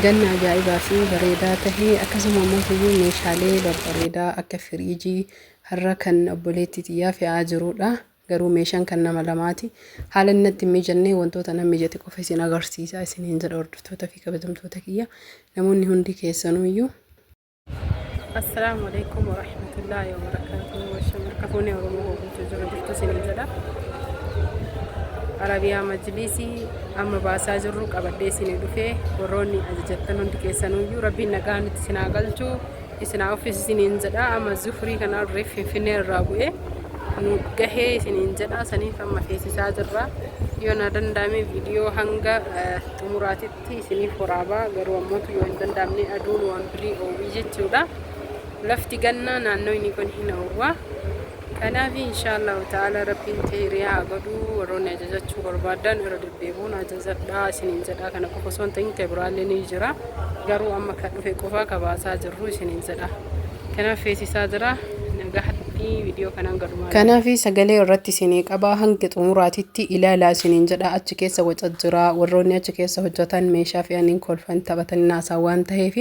Ganna ajaa'ibaa fi bareedaa tahe, akkasuma ammoo tuyyuu meeshaalee babbareedaa akka firiijii har'a kan obboleettii tiyyaa fe'aa jiruudha. Garuu meeshaan kan nama lamaati. Haala inni natti hin mijanne, wantoota na mijate qofa isin agarsiisa isiniin jedha, hordoftoota fi kabajamtoota kiyya. Namoonni hundi keessanuyyuu. Assalaamu alaikum warahmatullaahi wabarakaatuh. Shamarka fuunee Oromoo koo guutuu jiru jirtu isiniin jedha. Arabiyaa majliisii amma baasaa jirru qabadhee isinii dhufee, warroonni ajajattan hundi keessanuyyuu Rabbiin nagaa nutti isin haa galchu, isin haa uffisu isiniin jedha. Amma zufurii kana reef Finfinnee irraa bu'ee nu gahee isiniin jedha. Saniif amma feesisaa jirra. Yoo na danda'ame viidiyoo hanga xumuraatitti isiniif waraabaa, garuu ammootu yoo hin danda'amne aduun waan birii oowwii jechuudha. Lafti gannaa naannoo inni kun hin oowwa. Kanaaf inshaallahu ta'ala Rabbiin kheyrii haa godhu. Warroonni ajajachuu barbaadan irra deddeebi'uun ajajadhaa isiniin jedha. Kana qofa osoo hin ta'in kan biraallee ni jira. Garuu amma kan dhufe qofa ka baasaa jirru isiniin jedha. Kanaaf feesisaa jira. Nagahatti viidiyoo kanaan gadhumaa. Kanaaf sagalee irratti isinii qabaa, hanga xumuraatitti ilaalaa isiniin jedha. Achi keessa waca jira. Warroonni achi keessa hojjetan meeshaa fe'aniin kolfan, taphatanii naasaa waan ta'eef,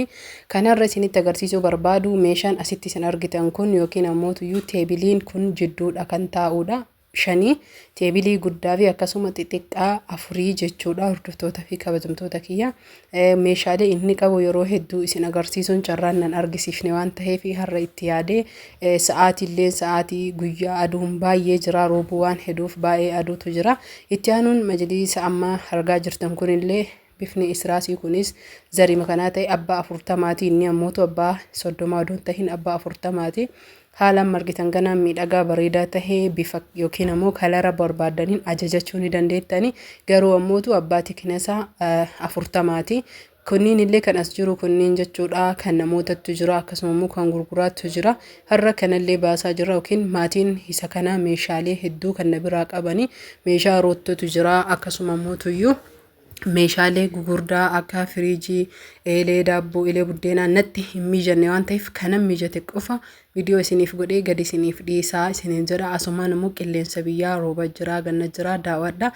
kanarra isinitti agarsiisuu barbaadu, meeshaan asitti isin argitan kun yookiin ammoo tuyyuu teebiliin kun jidduudha kan taa'uudha. Shanii teebilii guddaa fi akkasuma xixiqqaa afurii jechuudha, hordoftoota fi kabajamtoota kiyya. Meeshaalee inni qabu yeroo hedduu isin agarsiisuun carraan nan argisiifne waan ta'eef, har'a itti yaadee sa'aatiillee sa'aatii guyyaa aduun baay'ee jira, roobuu waan heduuf baay'ee aduutu jira. Itti aanuun majliisa amma argaa jirtan kunillee bifni israasii kunis zarima kanaa ta'e abbaa 40ti. Inni ammootu abbaa 30 odoo hin tahin abbaa 40ti. Haala amma argitan kanaan miidhagaa bareedaa tahee bifa yookiin ammoo kalara barbaaddaniin ajajachuu ni dandeettani. Garuu ammootu abbaa tikinasaa 40ti. Kunniin illee kan as jiru kunniin jechuudha, kan namootattu jira, akkasuma immoo kan gurguraattu jira. Har'a kanallee baasaa jira, yookiin maatiin isa kanaa meeshaalee hedduu kan na biraa qabani. Meeshaa roottotu jira, akkasuma ammoo tuyyuu meeshaalee gugurdaa akka firiijii, eelee daabboo, eelee buddeenaa natti hin mijanne waan ta'eef, kanan mijate qofa viidiyoo isiniif godhee gadi isiniif dhiisaa isiniin jedha. Asumaan immoo qilleensa biyyaa rooba jira, ganna jira, daawwadha.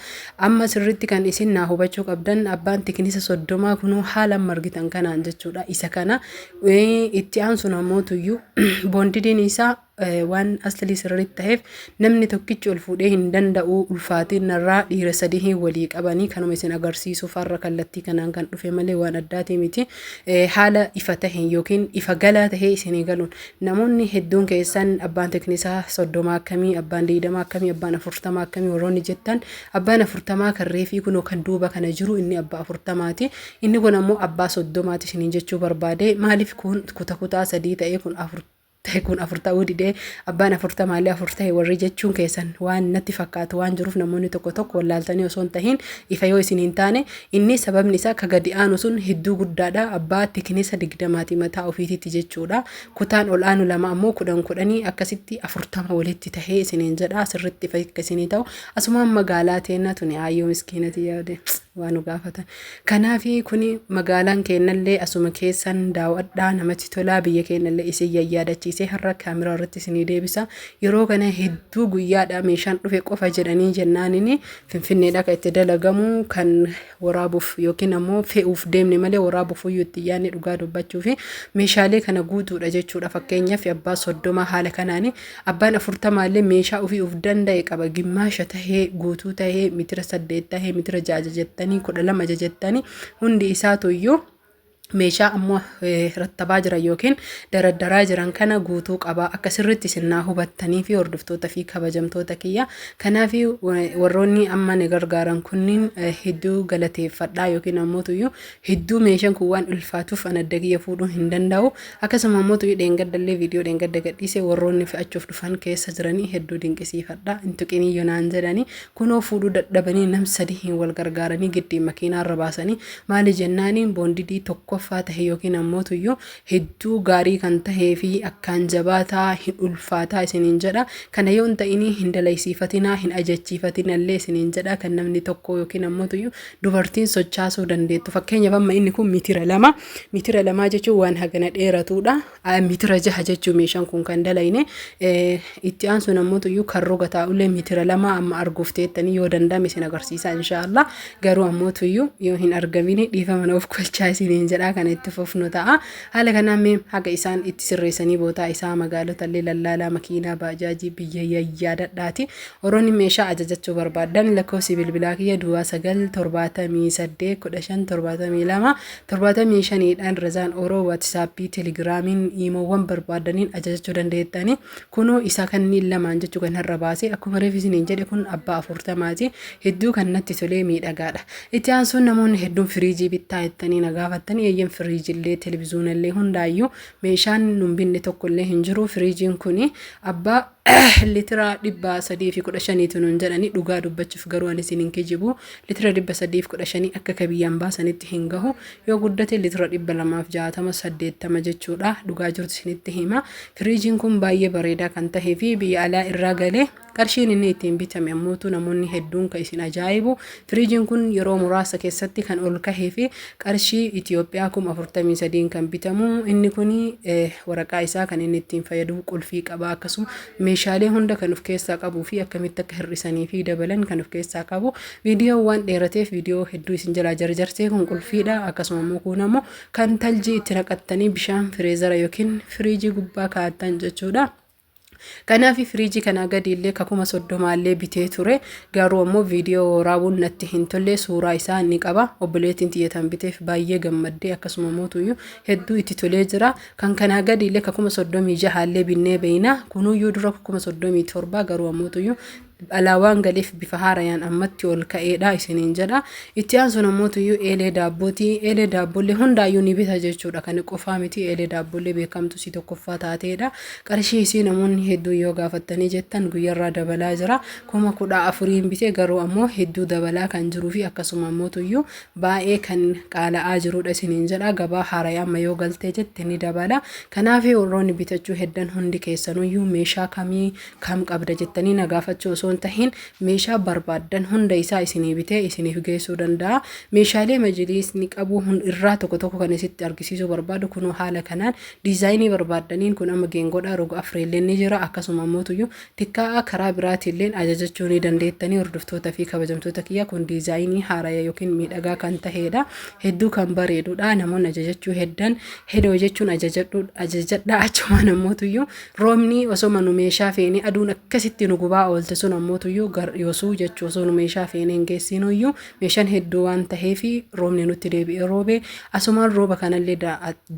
Amma sirriitti kan isin naa hubachuu qabdan, abbaan tikinisa 30 kunuu haala amma argitan kanaan jechuudha. Isa kana itti aansuun ammoo tuyyuu boondidiin isaa waan aslii sirriitti ta'eef namni tokkichi ol fuudhee hin danda'u, ulfaatiin narraa dhiira sadii walii qabanii. Kanuma isin agarsiisuuf har'a kallattii kanaan kan dhufe malee waan addaatii miti. Haala ifa taheen yookiin ifa galaa tahee isinii galuun, namoonni hedduun keessan abbaan teknisaa 30 akkamii, abbaan 20 akkamii, abbaan 40 akkamii warroonni jettan, abbaan 40 kan reefii kunoo kan duuba kana jiru inni abbaa 40ti. Inni kun ammoo abbaa 30ti isiniin jechuu barbaade. Maaliif kun kuta kutaa sadii ta'ee kun afur ta'e, kun afur ta'uu didee, abbaan 40llee afur ta'e warri jechuun keessan waan natti fakkaatu waan jiruuf, namoonni tokko tokko wallaaltanii osoo hin tahin ifa yoo isin hin taane, inni sababni isaa ka gadi aanu sun hedduu guddaadha, abbaa tikinisa 20ti mataa ofiititti jechuudha. Kutaan ol aanu lama ammoo 10 10, akkasitti 40 walitti tahee isiniin jedha, sirritti ifa akka isinii ta'u. Asumaan magaalaa teenna tuni aayyoo miskiinati yaade waa nu gaafatan. Kanaafi kuni magaalaan keennallee asuma keessan daawwadhaa, namatti tolaa, biyya keennallee isin yayyaadachiisee har'a kaameraa irratti isinii deebisa. Yeroo kana hedduu guyyaadha meeshaan dhufe qofa jedhanii jennaanini Finfinneedha kan itti dalagamu, kan waraabuuf yookiin ammoo fe'uuf deemne malee waraabuuf iyyuu itti yaadne dhugaa dubbachuu fi meeshaalee kana guutuudha jechuudha. Fakkeenyaaf abbaa 30 haala kanaani, abbaan 40 illee meeshaa ofii of danda'e qaba. Gimmaasha tahee, guutuu tahee, mitira 8 tahee, mitira 6 ajajattanii, 12 ajajattanii, hundi isaatu iyyuu meeshaa ammoo rattabaa jiran yookiin daraddaraa jiran kana guutuu qaba. Akka sirriitti isin naa hubattanii fi hordoftoota fi kabajamtoota kiyya, kanaaf warroonni amma ni gargaaran kunniin hedduu galateeffadhaa, yookiin ammoo tuyyuu hedduu meeshaan kun waan ulfaatuuf an adda kiyya fuudhuu hin danda'u. Akkasuma ammoo tuyyuu dheengaddallee viidiyoo dheengadda gadhiise warroonni fe'achuuf dhufan keessa jiranii hedduu dinqisiifadha. Hin tuqinii yonaan jedhanii kunoo fuudhuu dadhabanii nam sadii hin wal gargaaranii giddiin makiinaarra baasanii. Maali jennaaniin boondidii tokkoffaa tahe yookiin ammoo tuyyuu hedduu gaarii kan tahee fi akkaan jabaataa, hin ulfaataa isiniin jedha. Kana yoo hin ta'inii hin dalaysiifatinaa, hin ajachiifatinallee isiniin jedha. Kan namni tokko yookiin ammoo tuyyuu dubartiin sochaasuu dandeettu. Fakkeenyaaf amma inni kun mitira 2. Mitira 2 jechuun waan hagana dheeratuudha. Mitira 6 jechuun meeshaan kun kan dalayne. Itti aansuun ammoo tuyyuu kan roga taa'ullee mitira 2 amma arguuf teettanii, yoo danda'ame isin agarsiisa inshaallah. Garuu ammoo tuyyuu yoo hin argamini dhiifama na of kolchaa isiniin jedha. jedha kan itti fufnu ta'a. Haala kanaan mee haga isaan itti sirreessanii bootaa isaa magaalota illee lallaalaa makiinaa baajaajii biyya yayyaadadhaati. Warroonni meeshaa ajajachuu barbaaddan lakkoofsi bilbilaa kiyya duwwaa 9 78 15 72 75 dhaan Razaan Oro Waatisaappii, Telegiraamiin, Iimoowwan barbaaddaniin ajajachuu dandeettani. Kunoo isa kanniin lamaan jechuu kan har'a baase akkuma reef isiniin jedhe kun abbaa 40ti. Hedduu kan natti tolee miidhagaadha. Itti aansuun namoonni hedduun firiijii bittaa jettanii na gaafattanii eeyyen firiijillee televizuunallee hundaayyuu meeshaan nun binne tokkollee hin jiru. Firiijiin kuni abbaa litira 315tu nun jedhani dhugaa dubbachuuf garuu ani isin hin kijibu litira 315 akka ka biyyaan baasanitti hin gahu yoo guddate litira 260 80 jechuudha dhugaa jirtu isinitti hima firiijiin kun baay'ee bareedaa kan tahee fi biyya alaa irraa galee qarshiin inni ittiin bitame ammootu namoonni hedduun kan isin ajaa'ibu firiijiin kun yeroo muraasa keessatti kan ol kahee fi qarshii Itoophiyaa 43,000 kan bitamu inni kun waraqaa isaa kan inni ittiin fayyadu qulfii qaba akkasuma meeshaalee hunda kan of keessaa qabuu fi akkamitti akka hir'isanii fi dabalan kan of keessaa qabu viidiyoo waan dheerateef viidiyoo hedduu isin jalaa jarjarsee kun qulfiidha akkasuma immoo kun ammoo kan taljii itti naqattanii bishaan fireezara yookiin firiijii gubbaa kaa'attan jechuudha. Kanaaf firiijii kanaa gadi illee ka 30,000 illee bitee ture. Garuu ammoo viidiyoo waraabuun natti hin tolle suuraa isaa ni qaba. Obboleettiin tiyya tan biteef baay'ee gammaddee akkasuma mootuyyuu hedduu itti tolee jira. Kan kanaa gadi illee ka 36,000 illee binnee beeyna. Kunuyyuu dura 37,000 garuu ammootuyyuu alaa waan galeef bifa haarayaan ammatti ol ka'eedha isiniin jedha. Itti aansuun ammootuyyuu eelee daabbooti. Eelee daabboollee hundaayyuu ni bita jechuudha. Kana qofaa miti eelee daabboollee beekamtu isii tokkoffaa taateedha. Qarshii isii namoonni hedduun yoo gaafattanii jettan guyyarraa dabalaa jira. 14,000n bite garuu ammoo hedduu dabalaa kan jiruu fi akkasuma ammootuyyuu baay'ee kan qaala'aa jiruudha isiniin jedha. Gabaa haaraya amma yoo galtee jette ni dabala. Kanaaf warroonni bitachuu heddan hundi keessanuyyuu meeshaa kamii kam qabda jettanii na gaafachuu osoo hin tahin meeshaa barbaaddan hunda isaa isinii bitee isiniif geessuu danda'a. Meeshaalee majiliisni qabu irraa tokko tokko kan isitti argisiisuu barbaadu kunoo haala kanaan diizaayinii barbaaddaniin kun amma geengoodha roga afreelleen ni jira akkasuma ammootuyyuu tikkaa'aa karaa biraatiilleen ajajachuu ni dandeettanii hordoftoota fi kabajamtoota kiyya kun diizaayinii haaraya yookiin miidhagaa kan taheedha. Hedduu kan bareedudha namoonni ajajachuu heddan hedoo jechuun ajajadhu ajajadhaa achumaan ammootuyyuu Roobni osoma nu meeshaa feenee aduun akkasitti nu gubaa oolte sun ammootuyyuu gar yosuu jechuu osoo nu meeshaa feenee hin geessinuyyuu meeshaan hedduu waan taheef roobni nutti deebi'ee roobe asumaan rooba kanallee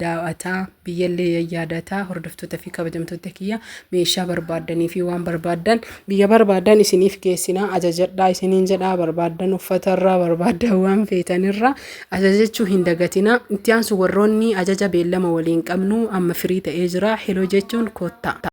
daaw'ataa biyyallee yayyaadataa hordoftoota fi kabajamtoota kiyya meeshaa barbaaddanii fi waan barbaaddan biyya barbaaddan isiniif geessinaa ajajadhaa isiniin jedhaa barbaaddan uffatarraa barbaaddan waan feetanirraa Ajajachuu hin dagatinaa. Itti aansu warroonni ajaja beellama waliin qabnu amma firii ta'ee jira. Hello jechuun koottaa.